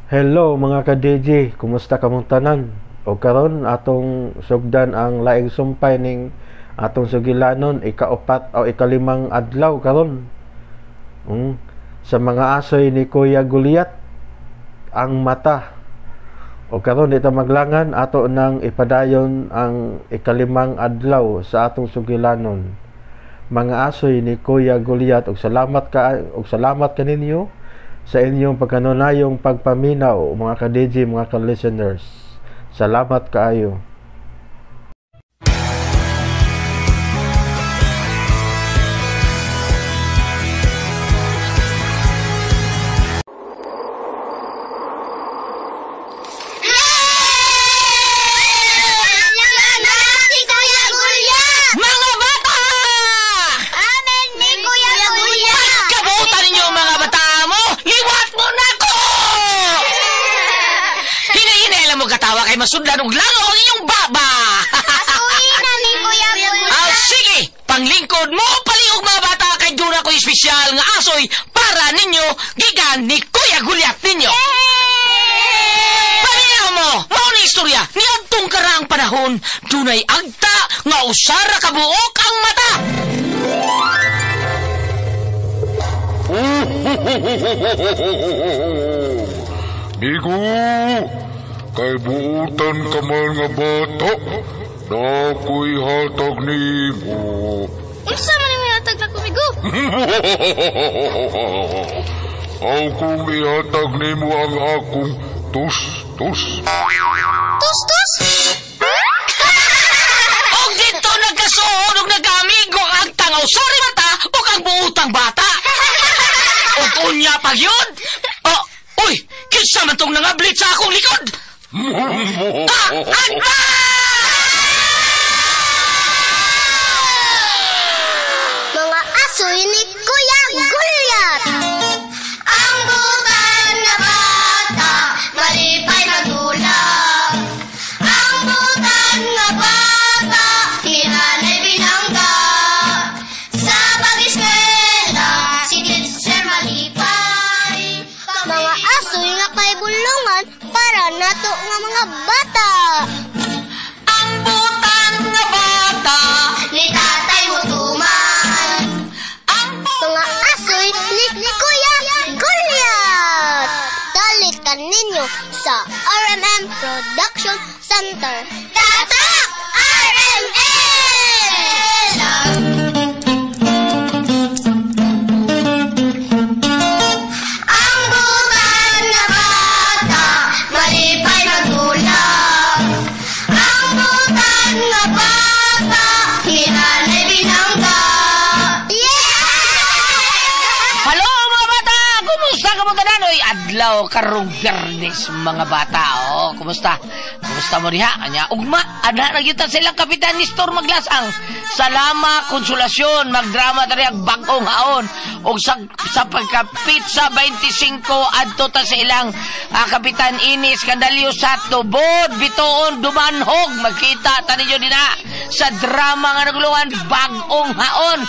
Hello mga ka-DJ, kumusta kamong tanan? O karon atong sugdan ang laing sumpay ning atong sugilanon, ikaupat o ikalimang adlaw karon. Sa mga asoy ni Kuya Goliath, ang mata. O karon dito maglangan ato nang ipadayon ang ikalimang adlaw sa atong sugilanon. Mga asoy ni Kuya Goliath, og salamat ka og salamat kaninyo sa inyong pagkanunayong pagpaminaw, mga ka-DJ, mga ka-listeners. Salamat kaayo. Mga bata! Amen ni Kuya Goliath! Kabutan ninyo mga bata mo! Liwat mo na ko! Hinahinay mo katawa kay masudlan og langaw ang inyong baba! Asuhin na ni Kuya Goliath! Ah, sige! Panglingkod mo, paliog mga bata kay duna ko espesyal nga asoy para ninyo gikan ni Kuya Goliath ninyo! Paminaw mo! Mao ni istorya niadtong karaang panahon, dunay agta nga usara ka buok ang mata! Migo, kay buutan ka man nga bata, nako'y hatag nimo. Unsa man ang hatag na kumigo? Aw kung ihatag nimo ang akong tus-tus. Tus-tus! Og dito nagkasuod og nagkaamigo ang agta nga usara mata ug ang buutang bata. Og unya pag yun. Oh, uy, kinsa man tong nangablit sa akong likod? Ah, agta! Mga asoy ni Kuya Goliath! Ang butan na bata, malipay magula. Ang butan na bata, hinanay binangga. Sa pag-eskwela, si teacher malipay. Mga asoy nga kay bulungan para nato nga mga bata. Ang butan nga bata, Ni tatay mo tuman. ang Mga asoy ni Kuya Goliath! Dalit ka ninyo sa RMM Production Center. Tatak! RMM! Ang butan na bata, malipay magula. Ang butan na bata, hinanay binangga. Yeah! Hello mga bata! Kumusta ka mo tanan? Oy, adlaw karong Biyernes mga bata. Oh, kumusta? Kumusta mo diha? Anya, ugma, adha na gyud ta sa ilang Kapitan Nestor Maglasang. Salama, konsolasyon, magdrama tari ang bag-ong haon. Og sa pagka-pizza 25 adto ta sa ilang Kapitan Inis Candalio sa Tubod, Bitoon, Dumanhog. Magkita ta ninyo dinha sa drama nga naguluhan bag-ong haon.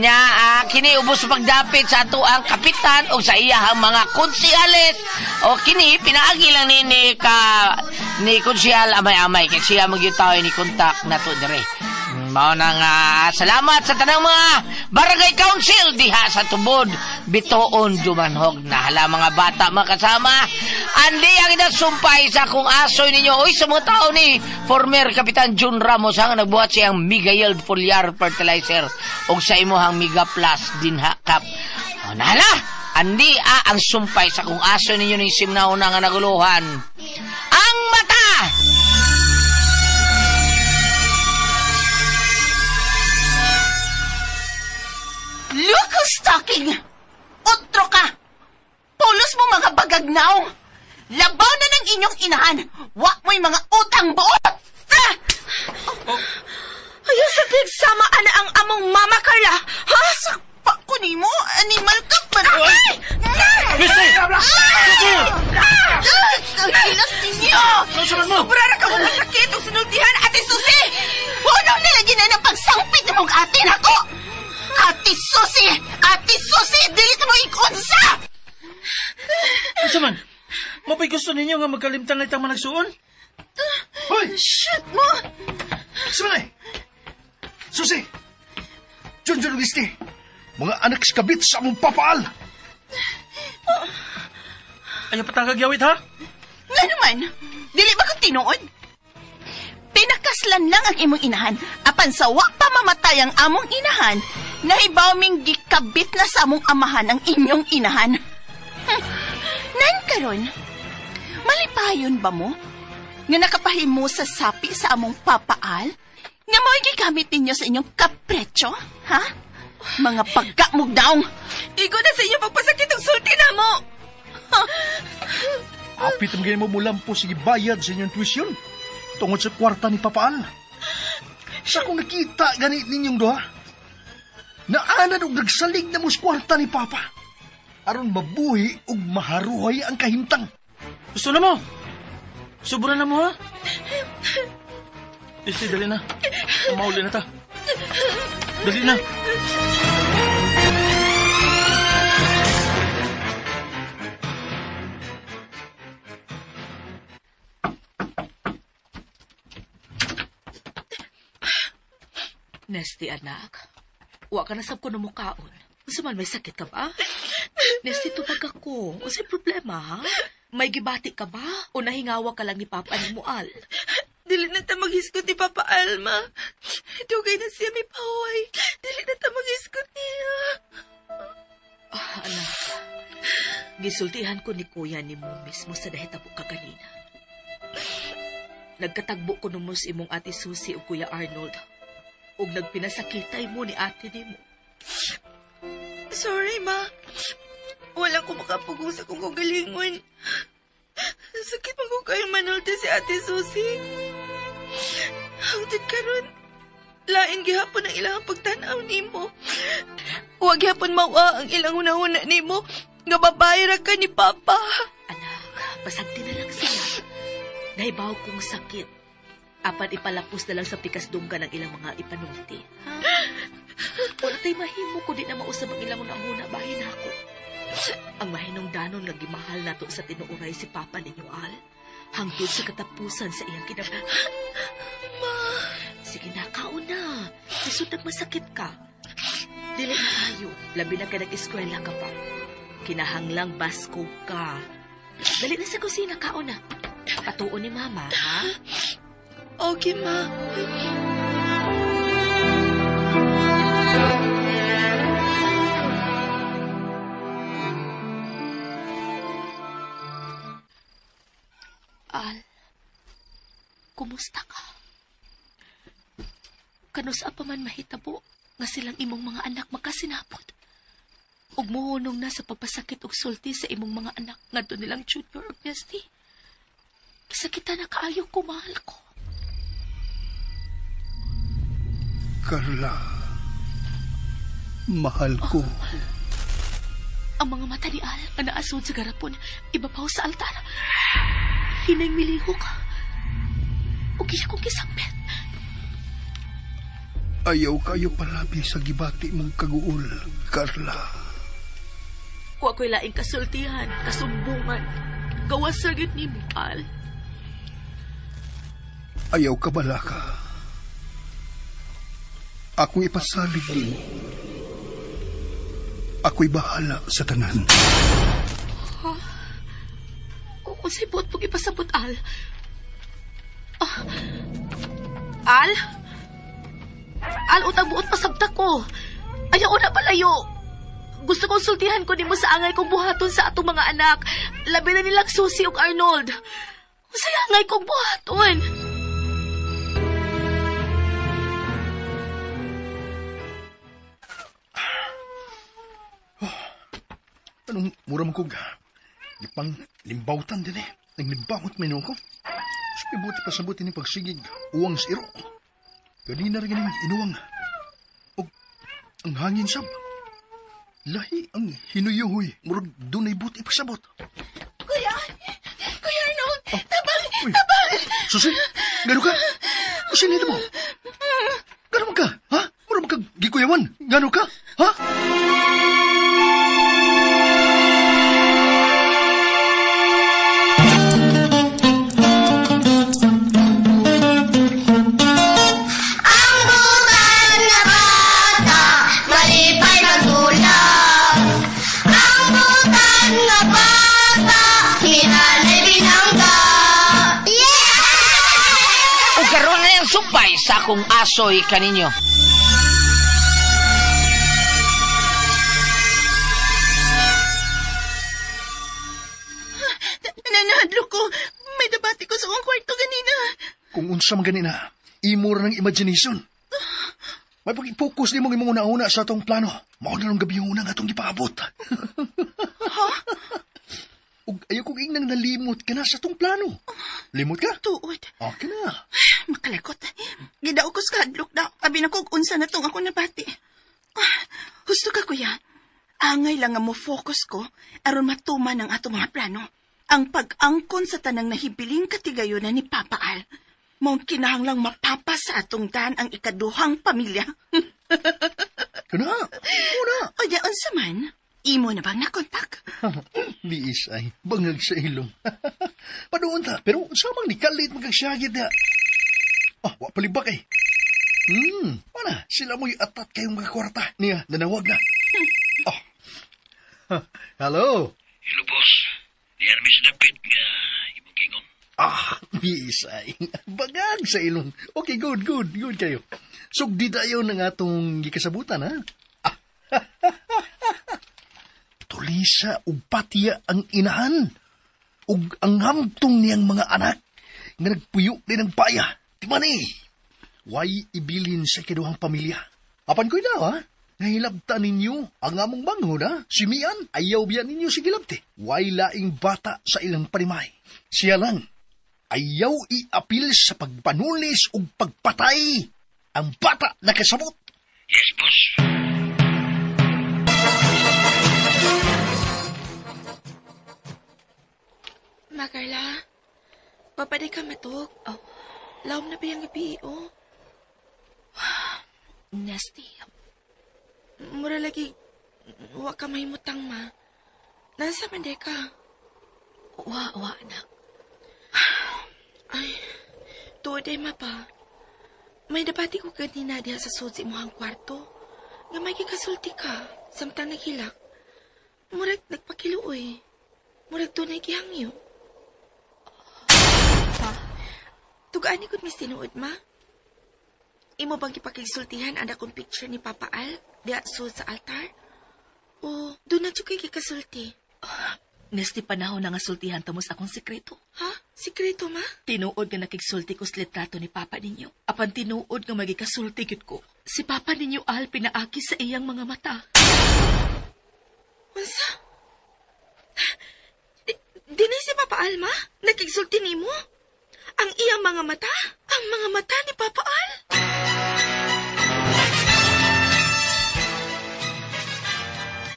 Nya, kini ubos sa pagdapit sa ato ang kapitan o sa iyahang mga konsihales. O kini pinaagi lang ni konsihal amay-amay kay siya magyud ni kontak nato dire. Mao na nga salamat sa tanang mga barangay council diha sa Tubod, Bitoon, Dumanhog. Nahala mga bata makasama. Andi ang inasumpay sa akong asoy ninyo. Uy, sa mga tao ni former Kapitan Jun Ramos ang nagbuhat siyang Mega Yield Foliar Fertilizer og sa imuhang Mega Plus dinha kap. O, nahala, andi ang sumpay sa akong aso ninyo ni simnauna nga naguluhan. Ang mata! Look who's talking! Utro ka! Pulos mo mga bagagnaw! Labaw na ng inyong inahan! Wa mo'y mga utang buot! Ah! Ayaw sa tigsama ana ang among mama, Carla! Ha? Sakpa ko nimo! Animal ka pa! Ay! Missy! Susi! Ang hilas ninyo! Sobra ra ka mo masakit og sinultihan, Ate Susi! Unong nilagyan na ng pagsangpit ng mong atin ako! Ate Susi! Ate Susi! Dili mo ikunsa! Unsa man? Mapay gusto ninyo nga magkalimtan na itang managsuon? Hoy! Shit mo! Sumali! Susi! Junjun Wisti! Mga anak sa kabit sa among papaal! Ayaw patang kagyawit, ha? Nga naman, dili ba kong tinuod? Pinakaslan lang ang imong inahan, apan sa wa pa mamatay ang among inahan, nahibaw ming gikabit na sa among amahan ang inyong inahan. Nan karon, malipayon ba mo? Nga nakapahimo sa sapi sa among papaal? Nga mo'y gigamit ninyo sa inyong kapretsyo, ha? Mga pagkamugdaong! Igo na sa inyong pagpasakit ang sulti na mo! Apit ang ganyan mo mulampo sige bayad sa inyong tuition tungod sa kwarta ni Papaal. Sa kung nakita ganit ninyong duha, naanan og nagsalig na mo sa kwarta ni Papa. Aron mabuhi ug maharuhay ang kahimtang. Gusto na mo! Sobra na mo, ha? Isi, dali na. Mauli na ta. Dali na. Nesty, anak. Wa ka na sab ko numukaon. Unsa man may sakit ka ba? Nesty, tubag ako. Unsay problema, ha? May gibati ka ba? O nahingawa ka lang ni Papa ni Mual? Dili na ta maghisgot ni Papa Alma. Dugay na siya may pahuway. Dili na ta maghisgot niya. Ah, anak. Gisultihan ko ni Kuya ni mo mismo sa dahitabo ka kanina. Nagkatagbo ko numos imong ate Susie o Kuya Arnold. Ug nagpinasakitay mo ni ate nimo. Sorry, ma. Wala ko makapugong sa kong kagalingon. Sakit man ko kayo manulti si Ate Susie. Hangtod karon, lain gihapon ang ilang pagtanaw nimo. Huwag gihapon mawa ang ilang hunahuna nimo. Nga babae ra ka ni Papa. Anak, pasagti na lang sila. Nahibaw kong sakit. Apan ipalapos na lang sa pikas dunggan ang ilang mga ipanulti. Ha? Wala tayo mahimo ko di na mausab ang ilang hunahuna bahin ako. Ang mahinungdanon nga gimahal nato sa tinuoray si Papa ninyo, Al. Hangtod sa katapusan sa iyang kinabuhi. Ma! Sige na, kaon na. Lisod nagmasakit ka. Dili na ayo. Labi na ka nag-eskwela ka pa. Kinahanglang basko ka. Dali na sa kusina, kaon na. Patuon ni Mama, ha? Okay, Ma. Al, kumusta ka? Kanusa pa man mahitabo nga silang imong mga anak makasinapot. Ug muhunong na sa pagpasakit og sulti sa imong mga anak ngadto nilang Junior ug Nesty. Kisakita na kaayo ko, mahal ko. Carla, mahal ko. Oh, ang mga mata ni Al nga naasod sa garapon, ibabaw sa altar. Hinay milihok. O kaya kong kisambit. Ayaw kayo palabi sa gibati mong kaguol, Carla. Kuha ko'y laing kasultihan, kasumbungan. Gawas sa git ni mo, Al. Ayaw ka balaka. Akong ipasalig din. Ako'y bahala sa tanan. Ha? Unsay buot pag ipasabot, Al? Ah. Al? Al, utang buot pasabta ko. Ayaw na palayo. Gusto kong sultihan ko nimo sa angay kong buhaton sa atong mga anak. Labi na nilang Susie ug Arnold. Unsay angay kong buhaton? Oh, anong mura mo kog? Gipang limbawtan din eh. Naglimbawot may ko. Sabi pa sabutin ni pagsigig uwang sa iro. Ganina rin ganing inuwang. Og ang hangin sab. Lahi ang hinuyuhoy. Murag dunay buti pasabot. Kuya! Kuya Arnold! Oh. Tabang! Uy. Tabang! Susi! Gano ka? Usin nito mo? Gano man ka? Ha? Murag ka gikuyawan. Gano ka? Ha? Si nanay binangga. Yeah! Ug karon na ang sumpay sa akong asoy kaninyo. Nanahadlo ko. May debate ko sa akong kwarto ganina. Kung unsa man ganina, imo ra ng imagination. May pag-focus nimo imong una-una sa atong plano. Mao na nung gabi una nga atong gipaabot. Ha? Ug ayaw kong ingnang nalimot ka na sa atong plano. Limot ka? Tuod. Okay na. Makalakot. Gidaw ko sa hadlok daw. Abi na kog unsa na tong ako nabati. Husto ka, kuya. Angay lang nga mo focus ko aron matuman ang atong mga plano. Ang pag-angkon sa tanang nahibiling katigayonan ni Papa Al. Maong kinahanglang mapapa sa atong daan ang ikaduhang pamilya. Kuna, una. O di, unsa man, imo na bang nakontak? Biis ay, bangag sa ilong. Padoon ta, pero samang ni kalit magkasyagit na. Ah, wa palibak eh. Mana, sila mo'y atat kayong mga kwarta. Niya, nanawag na. Oh. Hello? Hello, boss. Diyan mi sa dapit nga imong gingon. Ah, biisay. Bagag sa ilong. Okay, good, good, good kayo. Sugdi tayo ng atong gikasabutan, ha? Ah. Tulisa ug patiya ang inahan. Ug ang hamtong niyang mga anak nga nagpuyo din ang paya. Di man eh. Way ibilin sa ikaduhang pamilya. Apan ko'y daw, ha? Nahilabta ninyo ang among manghod, ha? Si Mian, ayaw biyan ninyo si gilabte. Way laing bata sa ilang panimay. Siya lang, ayaw iapil sa pagpanulis o pagpatay. Ang bata nakasabot. Yes, boss. Ma Carla, papaday ka matuk. Oh. Lawom na ba yung gabi, oh? Nasty. Mura lagi, wa ka mahimutang, ma. Nasa man di ka? Wa, anak. Ay, tuod ay ma pa. May dapati ko ganina diha sa sud sa imuhang kwarto. Nga may gikasulti ka, samtang naghilak. Murag nagpakiluoy. Murag tunay gihangyo. Ha? Tugaan ni gud mis tinuod, ma. Imo bang gipakigsultihan ang akong picture ni Papa Al diha sud sa altar? O doon na jud kay gikasulti? Nesti panahon na nga sultihan tamos akong sikreto. Ha? Sikreto, ma? Tinuod nga nakigsulti ko sa litrato ni Papa ninyo. Apan tinuod nga magikasulti gyud ko. Si Papa ninyo Al pinaaki sa iyang mga mata. Unsa? Dini si Papa Al, ma? Nakigsulti nimo? Ang iyang mga mata? Ang mga mata ni Papa Al?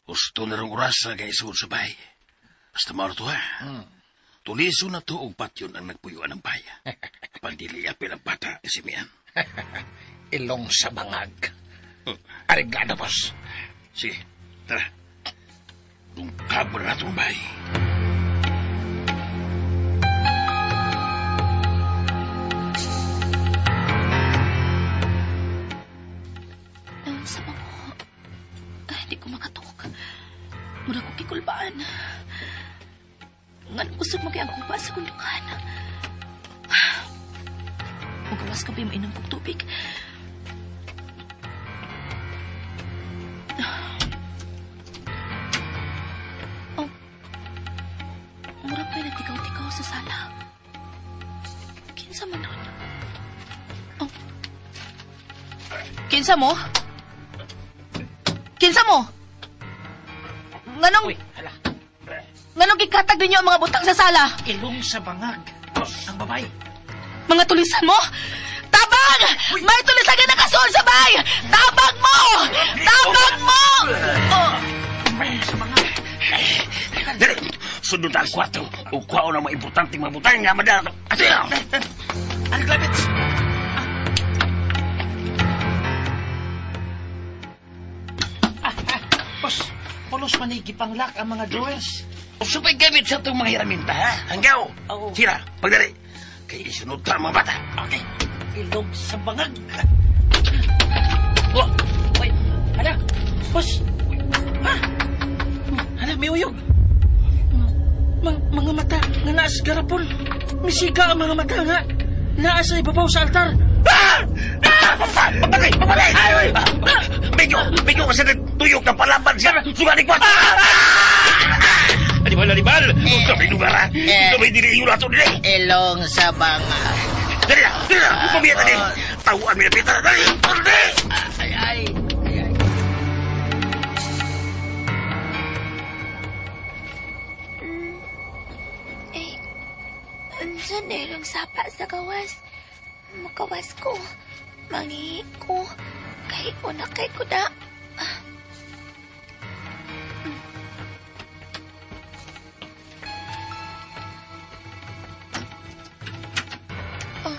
Gusto na rong oras kay isuod sa bahay. Basta mauro to, ha? Tuliso na to og patyon ang nagpuyuan ng baya. Pandili apil ang bata, si Mian. Ilong sa bangag. Ariglado, boss. Sige, tara. Dungkab na itong bahay. Naon sa mga ay, di ko makatok. Mura ko kikulbaan. Nganong usog mo kay ang kupa sa kundukan. Mugawas ka ba mainom kong tubig? Oh, mura pa'y nagtikaw-tikaw sa sala. Kinsa man nun? Oh. Kinsa mo? Kinsa mo? Nganong... Uy, hala. Nganong gikatag ninyo ang mga butang sa sala? Ilong sa bangag. Ang babae. Mga tulisan mo? Tabang! Uy. May tulisan ka nakasul sa bay! Tabang mo! Tabang mo! Oh. Sa bangag. Dali! Sunod ang kwarto. O kuha na mga importanteng mga butang nga madala. Ate! Ang glabits! Boss, pulos man ni gipanglak ang mga drawers. Usapay gamit sa itong mga hiraminta, ha? Hanggaw! Oo. Sira, pagdali. Kay isunod ta ang mga bata. Okay. Ilog sa bangag. Oh, wait. Hala, boss. Ha? Hala, may uyog. Mga mata Naa sa garapon. Misiga ang mga mata nga. Naa sa ibabaw sa altar. Ah! Ah! Pagpatay! Pagpatay! Ay! Medyo! Medyo kasi nagtuyok ng palaban siya. Sugani ko! Animal, animal! Kami lugar ha! Kami dili yung lato nila! Ilong sa banga. Dali na! Dali na! Pamiyat na din! Tawaan mi na pita! Dali! Dali! Ay, ay! Ay, unsa na ilang sapa sa gawas? Makawas ko. Mangihi ko. Kay una kay ko na. Oh,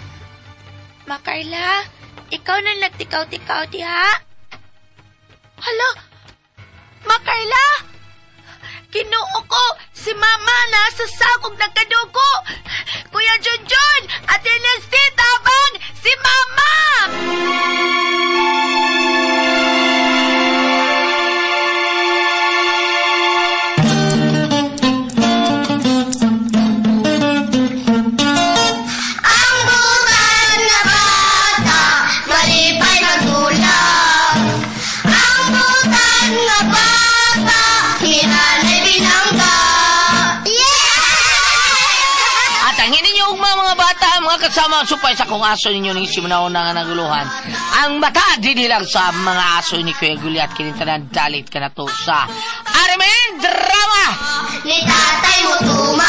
Makarla, ikaw na nagtikaw-tikaw diha. Hala, Makarla! Kinuo ko, si Mama nasa sakog nagkadugo. Kuya Junjun, Ate Nesty, tabang, si Mama! Ang butan na bata, malipay magulak. Ang butan na bata, hinanay binangga. Yeah! At ang ninyo ugma mga bata, mga kasama supay sa kung aso ninyo ning simunaw na nga naguluhan. Ang mata dinhi lang sa mga aso ni Kuya Gulyat kinintanan dalit ka na to sa Armin Drama! Ni tatay mo tuman.